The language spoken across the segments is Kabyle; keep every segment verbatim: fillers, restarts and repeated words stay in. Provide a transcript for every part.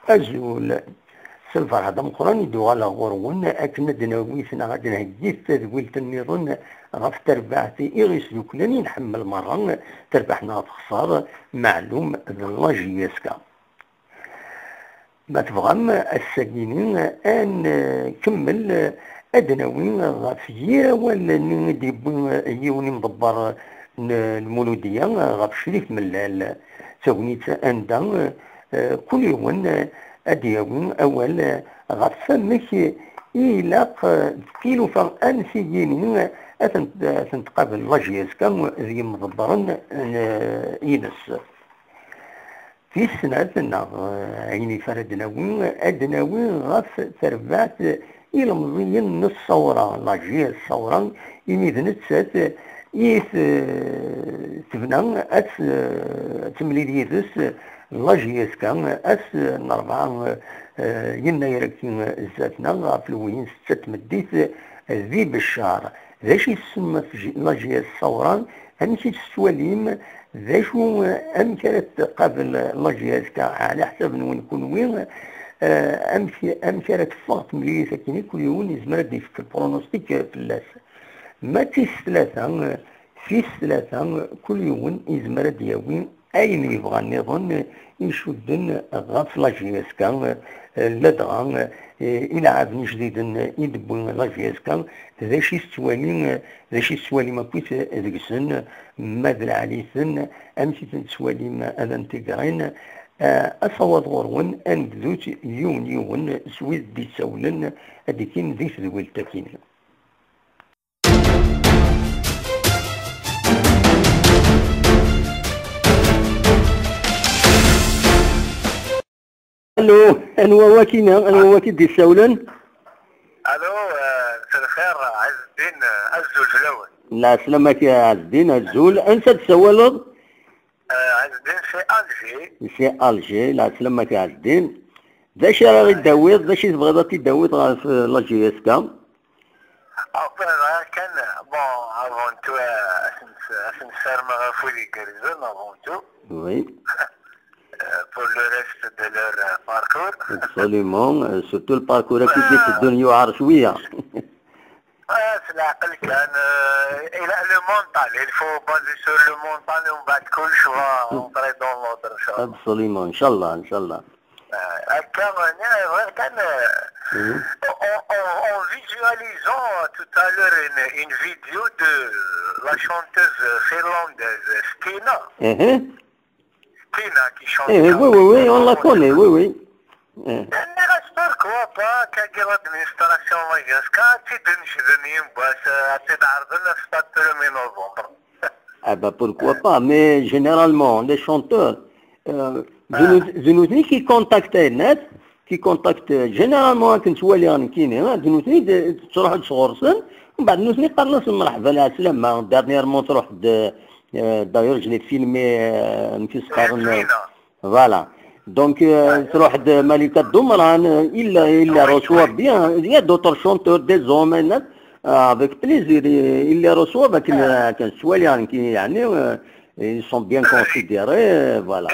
Azul. S lferḥ d ameqqran i d-uɣaleɣ ɣur-wen akken ad d-nawi neɣ ad d-nheggi tadwilt nniḍen ɣef terbaɛt i ɣ-isduklen i nḥemmel merra, terbeḥ neɣ texṣer, meɛlum d la J S K. Ma tebɣam, ass-agi-ni ad nkemmel ad d-nawi ɣef yir awal-nni i d-yewwi yiwen imḍebber n Lmuludiya ɣef Crif Mellal, d tagnit anda, eh, kul yiwen ad d-yawi awal ɣef wamek i ilaq, eh, d tilufa ansi yini ad tent-, ad tent-tqabel la J S K d yimḍebbren, eh, ines. Tis snat, neɣ, eh, ayen i ara d-nawi, ad d-nawi ɣef terbaɛt ilemẓiyen n ṣṣawra, la J S ṣṣawra, imi d nettat i t-, tebna ad t-, ad temlil yid-s la J S K ass n rebɛa, eh, yennayer-agi zdat-neɣ ɣef lewhin setta n tmeddit di Beccar. D acu i tsemma la J S ṣṣawra? Amek i tt-tettwalim? D acu, amek ara tqabel la J S K ɛla ḥsab-nwen kunwi? Eh, amek, amek ara teffeɣ temlilit akkin? Kul yiwen yezmer ad d-yefk lpronostik fell-as. Ma d tis tlata, tis tlata, kul yiwen yezmer ad d-yawi ayen yebɣa nniḍen icudden ɣef la J S K, ladɣa, eh, ileɛɛaben ijdiden i d-tewwi la J S K, d acu i tettwali, d acu i tettwalim akkit deg-sen, ma d lɛali-ten, amek i ten-tettwalim ad integrin, eh, asawaḍ ɣur-wen, ad nebdu-t yiwen yiwen s wid d-issawlen, ad d-ikkin di tedwilt-agi. Allo, anwa wakina? Anwa waki d-issawlen? Allo, eh, مساء الخير, Ɛezdin, eh, azul fell-awen. Lɛeslama-k a Ɛezdin, azul. Ansa d-tsawaleḍ? Eh, Ɛezdin, c'est Alger. C'est Alger, lɛeslama-k a Ɛezdin. D acu ara ɣ-id-tawiḍ? D acu i tebɣiḍ ad t-id-tawiḍ ɣef, eh, la J S K? Après, bɣiɣ kan, bon, avant tout, euh, ad sen-, ad sen-ssarmeɣ afud igerrzen, avant tout. Oui. Euh, pour le reste de leur, euh, parcours. Absolument, euh, surtout le parcours akk i d-iteddun yuɛer cwiya. Ah, s leɛqel kan, euh, il a le mental, il faut baser sur le mental et on bat كلش va entrer dans l'ordre, inchallah. Absolument, inchallah, inchallah. Euh, akka, euh, bɣiɣ kan, euh, en, en, en visualisant, euh, tout à l'heure une, une vidéo de la chanteuse finlandaise Stina. Stina qui chante oui, oui, oui, on la connaît, oui, oui. Nniɣ-as pourquoi pas, kagi l'administration la J S K, ad tt-id-necden yiwwas, euh, ad tt-id-ɛerḍen ɣef le premier novembre. Ah bah, pourquoi pas, mais généralement, les chanteurs, euh, d nut-, d nutni qui contactent, qui contactent, euh, généralement, akken ttwaliɣ nekkini, hein, d nutni d-, tettruḥ-d sɣur-sen, mbeɛd nutni qqaren-asen mreḥba, lɛeslama, dernièrement truḥ-d, euh, d'ailleurs, je l'ai filmé, euh, amek i s-qqaren, euh, Voilà. Donc, euh, truḥ-d Malika Dumran, euh, il, il les reçoit bien. Il y a d'autres chanteurs, des hommes, hein, euh, avec plaisir, ils, ils les reçoivent, akken, euh, akken ttwaliɣ nekkini, yeɛni, euh, ils sont bien considérés, euh, voilà.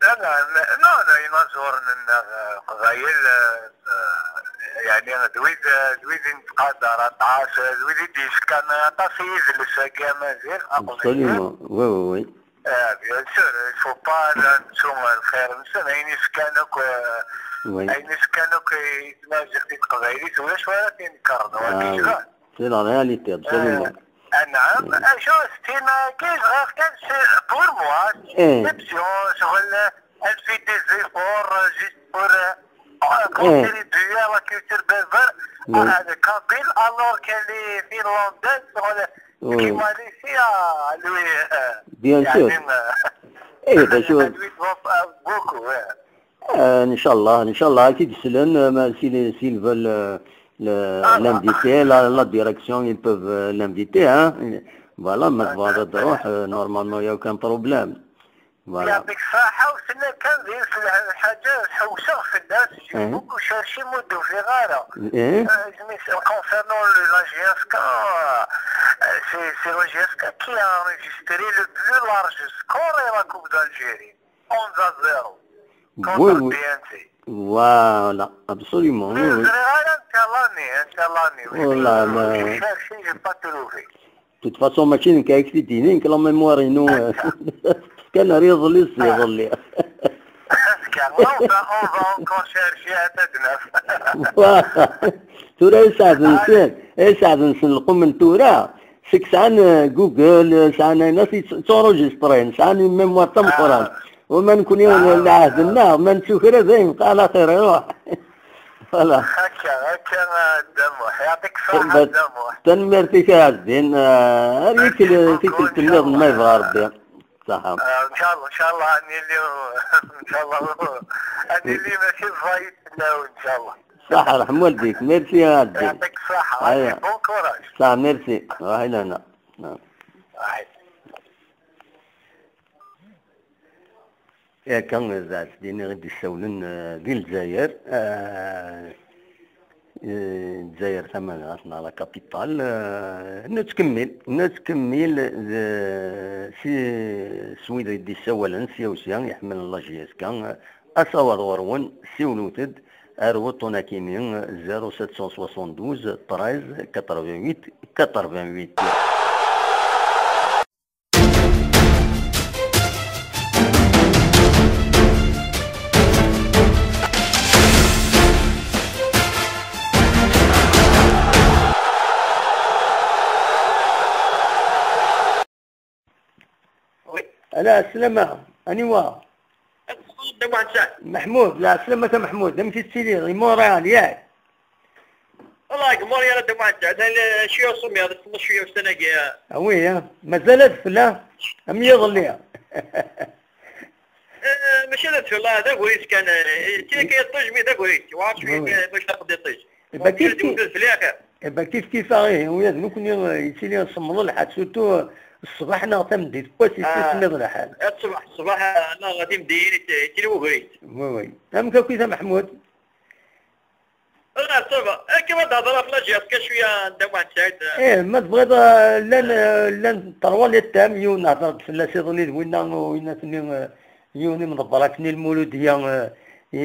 Non, non, inaẓuren-nneɣ, euh, Qbayel, euh, euh, yeɛni, d wid, euh, d wid i nettqadar aṭas, euh, d wid i d-yefkan aṭas i yidles-agi amaziɣ, aqbayli. Absolument, oui, oui, oui. Ah, bien sûr, il faut pas ad nettu lxir-nsen, ayen i fkan akk, euh, oui, ayen i fkan akk i tmaziɣt, i teqbaylit, ulac wara t-inekkren, wagi, oui. C'est la réalité, absolument. Euh, anɛam, acu Stina-agi, bɣiɣ kan, c'est pour moi, c'est une exception, ccɣel, elle fait des efforts, euh, juste pour, euh, euh, contribuer à la culture berbère, euh, kabyle, alors qu'elle est finlandaise, ccɣel, qui m'a laissé à lui, euh, bien sûr. Yeɛni, euh, eh, d acu, elle lui doit, euh, beaucoup, ouais. Euh, inchallah, inchallah, ad k-id-slen, euh, ma, si, s'ils veulent, euh, le, l'inviter, la, la direction, ils peuvent, euh, l'inviter, hein. Voilà, ma tebɣiḍ ad d-truḥ, euh, normalement, il y a aucun problème. Voilà. Yeɛṭik ṣṣeḥḥa, u tella kan di lḥaǧa, ḥewseɣ fell-as, j'ai beaucoup cherché, ma ur d-ufiɣ ara. Euh, concernant le, la J S K, euh, c'est, c'est la J S K qui a enregistré le plus large score à la Coupe d'Algérie, onze à zéro, contre le P N C. Voilà, absolument, oui, oui. Ur ẓriɣ ara, netta l'année, netta l'année. Voilà, ma- J'ai cherché, j'ai pas trouvé. De toute façon, mačči nekk ay k-t-id-yini, nekk la mémoire-inu, euh, kan ar iḍelli s iḍelli. Azekka, on va, on va encore chercher à Tadnaf. Voilà. Tura ay sɛed-nsen, ay sɛed-nsen lqum n tura, seg sɛan, euh, Google, euh, sɛan ayen, ad t-, ttuṛujistrin, sɛan une mémoire tameqqrant. Ah. Wama nekni, ah, lɛehd-nneɣ, ma nettu kra dayen, qal axir iruḥ. Voilà. Akka, akka, a Dda Muḥ. Yeɛṭik ṣṣeḥḥa, a Dda Muḥ. Tanemmirt-ik a Ɛezdin, euh, ar tikkelt nniḍen ma yebɣa Rebbi. Ṣaḥa. Ah, ncallah, ncallah, ad nili, ncallah, ad nili mačči ẓẓayit fell-awen, ncallah. Ṣaḥa, ṛeḥm waldik, merci a Ɛezdin. Yeɛṭik ṣṣeḥḥa. Aya. Bon courage. Ṣaḥa, merci. Ruḥ i lehna. Ah. Ṛuḥ. Akka, d Ɛezdin i ɣ-d-issawlen, eh, di Lezzayer, eh, eh, Lezzayer tamanɣant neɣ la capitale, eh, nettkemmil, nettkemmil d, si, s wid i d-issawalen, sya u sya, iḥemmlen la J S K, eh, asawaḍ ɣur-wen, siwlet-d ar wuṭṭun-akini, zéro sept cent soixante-douze, treize, quatre-vingt-huit, quatre-vingt-huit. Oui. Ala, sslama, aniwa? Dda Muḥend Saɛid. Meḥmud, la, sslama a Meḥmud, amek i tettiliḍ? Di Montréal, yak? Wallah, deg Montréal a Dda Muḥend Saɛid, atan, eh, cwiya usemmiḍ, tessneḍ cwiya ussan-agi, eh. Ah oui, hein? Mazal adfel, ah? Am yiḍelli. Eh, mačči d adfel, ah, d agris kan, eh, kra kan iṭij, mais d agris. Werɛad cwiya, oui, oui, eh, mačči d iṭij. Eh ben, kif kif, d adfel i axir. Eh ben, kif kif, ah, ihi, ula d nekkni, eh, yettili semmeḍ lḥal, surtout, eh, ṣṣbeḥ neɣ tameddit n wass, ah, yessusem lḥal. Ṣṣbeḥ, ṣṣbeḥ, eh, neɣ timeddiyin, yettili wegris. Oui, oui. Amek akk i Meḥmud? Ah, ça va. Akken ma d-hedreɣ ɣef la J S K cwiya, Dda Muḥend Saɛid. Eh, ma tebɣiḍ, eh, llan, eh, llan trois les thèmes, yiwen nehder-d fell-as iḍelli d winna, winna-nni, eh, yiwen imḍebber akken i Lmuludya, eh, i,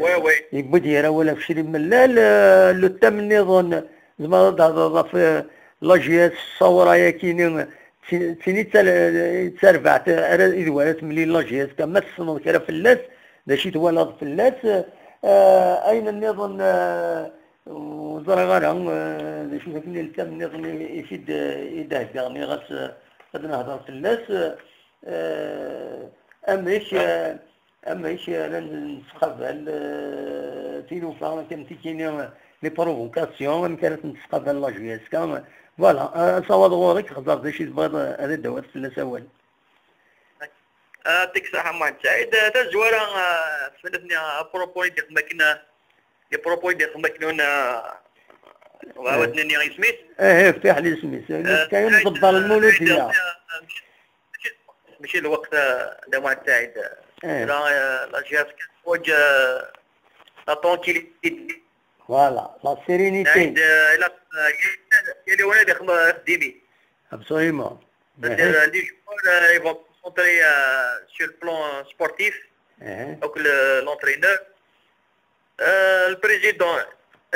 oui, oui, yewwi-d yir awal ɣef Crim Mellal, eh, le thème nniḍen, tzemreḍ ad d-thedreḍ ɣef, eh, la J S, ṣṣawra-yakini, d tin, d tin i d tal-, i d tarbaɛt ara, i d wara temlil la J S K, ma tessneḍ kra fell-as, d acu i twalaḍ fell-as, eh, ayen nniḍen, eh, ur ẓriɣ ara, eh, d acu-t akken ltam nniḍen i, i t-id, i d-heggaɣ, nniɣ-as, eh, ad nehder fell-as, eh, amek, eh, amek ara nesqabal, eh, tilufa, amek tikini, eh, les provocations, amek ara tent-tesqabal la J S K, eh, voilà, eh, asawaḍ ɣur-k, xẓer d acu i tebɣiḍ, eh, ad d-tawiḍ fell-as awal. Ah, yeɛṭik ṣṣeḥḥa Muḥend Saɛid. Ah, tazwara, ah, fell-asen, ah, apropos i d-ixdem akken, ah, les propos i d-ixdem akken un, ah, eh, wawad-nni isem-is? Eh, eh, Fiḥel isem-is. Ah, nekk ay Saɛid, mḍebber ah, Lmuludya. Saɛid, ah, mačči, mačči, mačči lweqt, ah, Dda Muḥend Saɛid. Eh. Là, ah, la J S K teḥwaǧ, ah, la tranquillité. Voilà, la sérénité. Saɛid, ah, il a, ah, il y a, il y a les honneurs de Khdimi. Absolument. C'est-à-dire, euh, les joueurs, euh, ils vont se concentrer, euh, sur le plan, euh, sportif. Donc le, l'entraîneur. Euh, le président,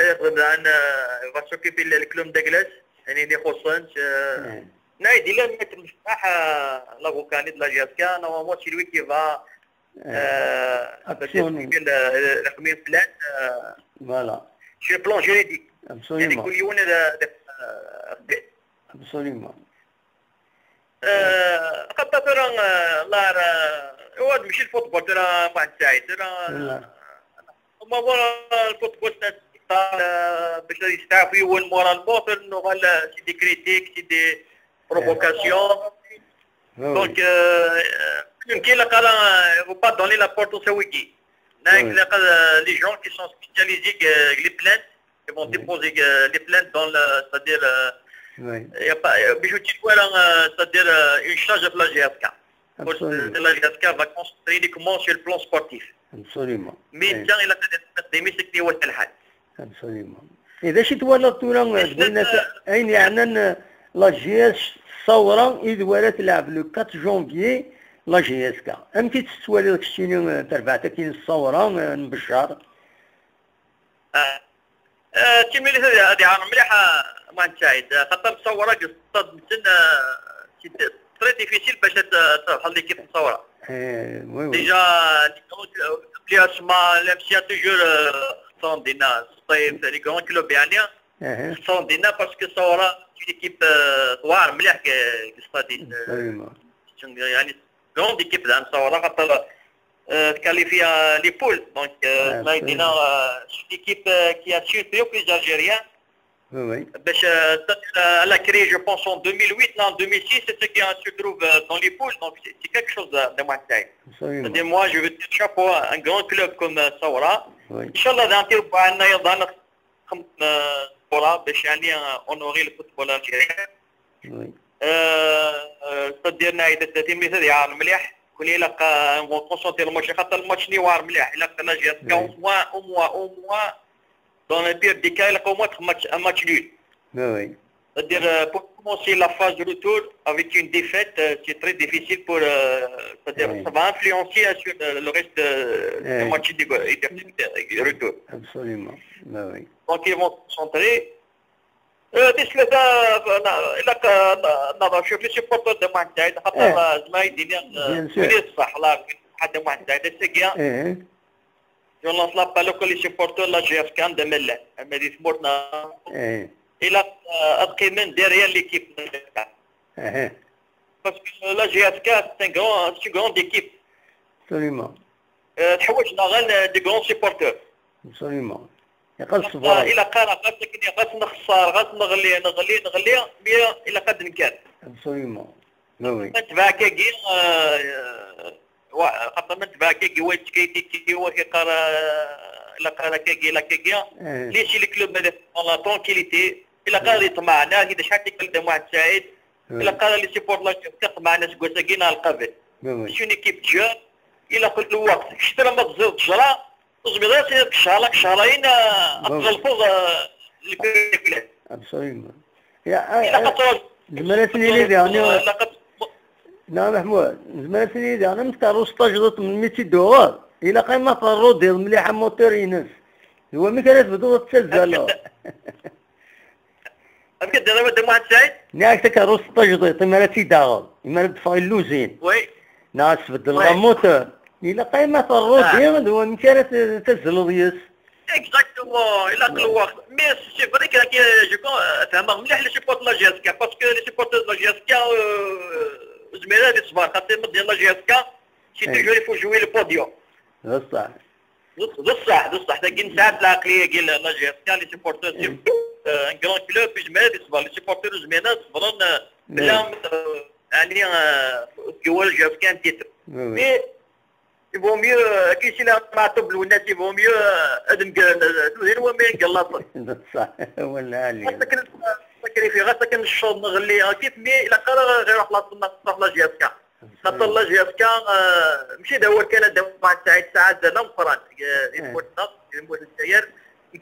euh, euh, va s'occuper le club de glace. يعني اللي يخصن، euh, نايدي لازم يتم صح، euh, l'avocat de la J S K, normalement c'est lui qui va, euh, actionner. S'occuper de, de, de la première plainte, euh, voilà, sur le plan juridique. Absolument. يعني كل يوم هذا، هذا، euh، absolument. آه، قد ترى، آه، الله راه، هو ماشي الفوتبول، ترى ما نساعد، ترى لا. هما هو الفوتبول تاع، آه، باش يستعرفوا يول مورا الموتور، إنه قال c'est des critiques, c'est des provocations. Donc, euh, يمكن لك راه faut pas donner l'importance à ويكي. هناك les gens qui sont spécialisés، آه، les plaintes. Ils vont déposer, euh, les plaintes dans le, c'est-à-dire, euh, il y a pas, euh, باش يوتي voilà, euh, c'est-à-dire, euh, une charge de la J S K. Absolument. La J S K va concentrer uniquement sur le plan sportif. Absolument. Mais tiens, il a fait des, des mistakli wa talḥal. Absolument. إذا شي توالى طولا تقولنا أين يعنن la J S الثورة إذ ولا تلعب le quatre janvier La J S K. Amek i tt-tettwaliḍ keččini, eh, tarbaɛt-agi n Ṣṣawra, eh, n Beccar? Ah, ah, d timlilit ad, ad iɛawen mliḥ, ah, Muḥend Saɛid, ah, xaṭer Ṣṣawra deg stade-nsen, ah, c'est très difficile باش ad, ad terbeḥ l'équipe n Ṣṣawra. Eh, oui, oui. Déjà, les grands clubs, l'A S M A, l'M C A toujours, euh, sont des na-, c'est les grands clubs, يعني, sont des na-, parce que Ṣṣawra, c'est une équipe, euh, tewɛer mliḥ deg, deg stade-is. Absolument. يعني, grande équipe, hein, Ṣṣawra, خاطر euh, qualifier les poules. Donc, euh, là, il y a, euh, une équipe, euh, qui a surpris les Algériens. Oui, oui. Parce, euh, elle a créé, je pense, en deux mille huit, non, en deux mille six, c'est ce qui se trouve, euh, dans les poules. Donc, c'est, c'est quelque chose de, de moins. Absolument. C'est-à-dire, moi, je veux dire chapeau à un grand club comme, euh, Saoura. Oui. Inch'Allah, dans le, خم-، آه، كرة باش يعني، آه، honorer le football algérien. Oui. آه، آه، c'est-à-dire نعيد التتمية هذه عار مليح. كون إلا قا-، نكونسونطري الماتش، خاطر الماتش ني وار مليح. إلا قا la J S K au moins, au moins, au moins, dans le pire des cas, إلا قا au moins match, un match nul. Oui, oui. C'est-à-dire, euh, pour commencer la phase de retour avec une défaite, euh, c'est très difficile pour, euh, c'est-à-dire, oui, ça va influencer, euh, sur, euh, le reste de, du match de, de retour. Absolument. Oui, oui. Donc, ils vont se concentrer. آه، هذه الثلاثة، آه، لا، لا، لا، لا، شوف، les supporters de Manchester، خاطر، آه، زعما يديني، آه، bien sûr. ولي الصح، لا، حد Manchester، c'est bien. Je lance l'appel à les supporters de la J S K de Melun، أما دي ثمورتنا. إلا، آه، أبقي من derrière l'équipe. Parce que la J S K, c'est un grand, c'est une grande équipe. Absolument. آه، تحوجنا غير des grands supporters. Absolument. يقص آه، إلا قال غاس كني غاس نخسر، غاس نغلي، نغلي، نغلي، mais إلا قد نكان. Absolument. Oui, oui. نتبع كاكي، آه، وا-، خاطر نتبع كاكي، واش كاين كي، كي، واش يقرا، إلا قرا كاكي، إلا كاكي. ليش les clubs هذا، dans la tranquillité، إلا قال يطمعنا، هذا شحال تيكلم واحد سعيد. إلا قال les supporters لا، يطمعنا سكوسا كينا القبل. Oui, oui. C'est une équipe jeune، إلا كل الوقت، شترا ما تزيد تجرى، تزميض غير شهر، شهرين، آه، تغلطوا، آه، الكل. Absolument. يا، آه، إلا آه، قطعوا زمالة سنيني دي، يعني، آه، إلا قط-، نعم، محمود. زمالة سنيني دي، أنا مستعرض ستاج دوت من ميتي دوغور. إلا قايمة في الروديل مليحة موتور ينس. هو مين كانت بدو تسزل؟ أبكي دابا دابا واحد سعيد؟ ناك تكا روس طجدي، تما لا تيداغل، إما لا تدفع اللوزين. وي. ناس بدل وي. غموت. إلا قيمة الروس آه. ديما دو مكانت تزلو ديس. Exactement، إلا قلوة. Mais c'est vrai que كي جو كون، فهمها مليح les supporters de la J S K، parce que les supporters de la J S K، آه، زميلة هذه الصباح، خاطر مدير la J S K، c'est إيه. Toujours il faut jouer le podium. بصح. بص-، بصح، بصح، لكن ساعات العقلية ديال la J S K، les supporters، إيه. C'est، آه، un grand club، في جميع هذه الصباح، les supporters زميلة صبروا، آه، إيه. بلا، آه، يعني، آه، كي هو la J S K un titre. إيه، إيه. Mais il vaut mieux، آه، كي شي لا معطوب الناس، il vaut mieux، آه، هذا نق-، هو ما ينقل لا صح. بصح، ولا عليا. غير ساكن، ساكن في، غير ساكن الشوط نغلي، آه، كيف mais إلا قرا غير واحد لا، لا، لا J S K. خاطر la J S K، آه، ماشي دا هو كان دا واحد ساعة، ساعة دا لا مقران، آه، إيه. يموت النصر، يموت الجزائر.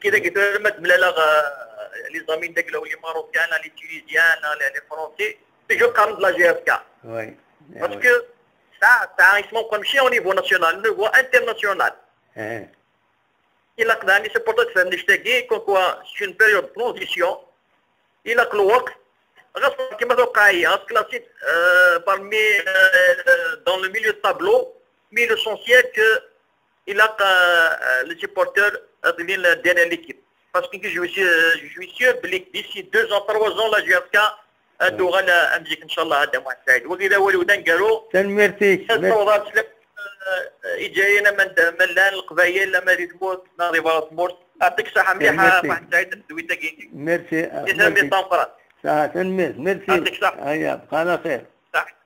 كي دا قلت لهم ملالة، آه، les amis داك لو les Marocains، les Tunisiens، les، les Français، toujours قارن la J S K. وي. Parce que ساعة، ساعة يسمى ماشي au niveau national، au niveau international. إيه. إلا قدامي c'est pour ça تفهمني شتاقي، comme quoi c'est une période de transition. إلا الوقت، غاس كيما توقع هي، غاس كلاسيك، آه، parmi، آه، dans le milieu de tableau، mais l'essentiel que إلا ق-، آه، les supporters، آه، تبين derrière l'équipe. Parce que je suis sûr، je suis sûr بلي d'ici deux ans، trois ans، la J S K، آه، آه. دوغا، آه، أمزيك إن شاء الله، هذا واحد سعيد. وإذا والو دنقرو، تنميرتيك. الصوضات، آه، إجاينا من د-، من لان القبايل، لما ريتموت، ناضي برا تمورت. يعطيك الصحة، مليحة، merci. واحد سعيد الدويتة كيني. Merci، آه، يسلمي merci. طنقرة. صح، تنميرت، merci. يعطيك الصحة. هيا، بقى على خير. صح.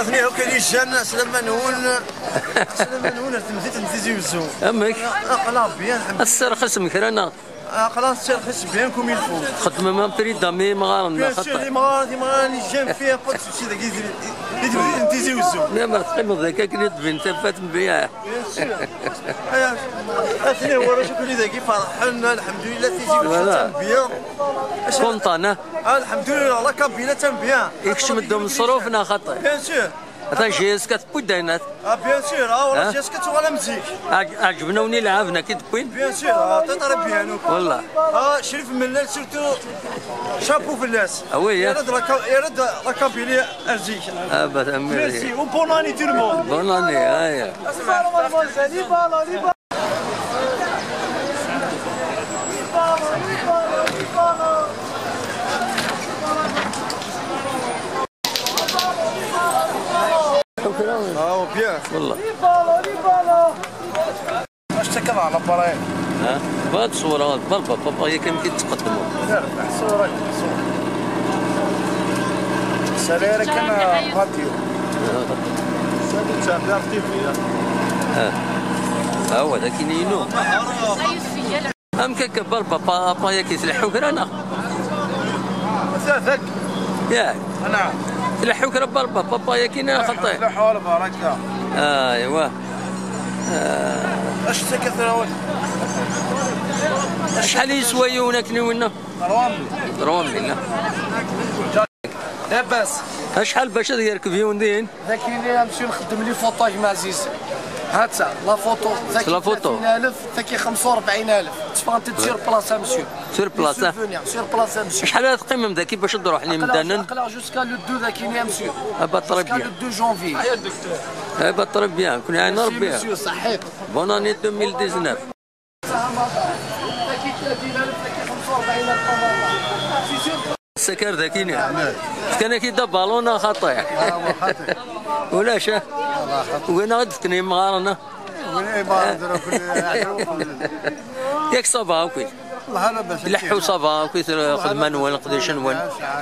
Nniɣ akk ad ijjan, aslama-nwen, aslama-nwen ar temdint n Tizi Wezzu. Amek? Aql-aɣ bien, lḥemdulillah. Ad tesserxisem kra neɣ? Aql-aɣ netterxis bien comme il faut. Txeddmem un prix d'ami imɣaren, bien sûr, xaṭer imɣaren, imɣaren ijjan fiha, pas de souci dagi di, di temdint n Tizi Wezzu. Lemmer teqqimeḍ dagi akken i d-tbin tafat n bbiya. Bien sûr. Aya, atni warrac akk dagi ferḥen, lḥemdulillah, Tizi Wezzu voilà. Attan bien. Content, ah? Ah, lḥemdulillah, la Kabylie attan bien. Ikcem-d umeṣruf neɣ xaṭi? Bien sûr. Ata J S K tewwi-d ayen at. Ah, bien sûr, ah, wala J S K tuɣal am zik. Ɛeǧ-, ɛeǧben-awen ileɛɛaben akka i d-wwin? Bien sûr, ah, très très bien. Wallah. Ah, Crif Mellal surtout, chapeau fell-as. Ah oui, hein? Irad la Ka-, irad la Kabylie ar zik. Ah, bah, merci. Et bonne année tout le monde. Bonne année, aya. Ah, bien. والله. اش تكض على برين؟ ها؟ بغا تصورها، بربا، بابا، هي كان كي تقدموا. لا، لا، صورة، صورة. سالي كان راديو. سالي تاع بي ار تي في. ها. ها هو ذاك ينينو. أم كيك بربا با-، بايا كي تلحو كرا أنا. ثلاثك. ياك. أنا. تلحو كرا بربا با-، بايا كي أنا خطي. تلحو على بركة. آه، إيوا. آه. أش تكثر أول؟ شحال يسوى يونا كني ونا؟ روامي. روامي، لا. لاباس. شحال باش هذا يركب يوندين؟ ذاك اللي نمشي نخدم لي فوطو مع عزيز. هاتا لا فوطو، ذاك لا فوطو. ثلاثين ألف، ذاك خمسة وأربعين ألف. تفانت سور بلاصه مسيو. سور بلاصه. سور بلاصه مسيو. شحال هذا تقيم ذاك باش تروح لي مدنن؟ قلع جوسكا لو دو ذاك يا مسيو. ابا تري بيان. لو دو جانفي. ابا تري بيان، كون عين ربي. مسيو صحيت. بون اني ألفين وتسعطاش. السكر ذاكيني. كان كي دا بالونا خطير. ولا شا؟ وين غد تكني مغارنا؟ وين إيه ما عندنا كل ياك صافا هاكي. والله لاباس. لحو صافا هاكي، خدمة نوال، قديش نوال.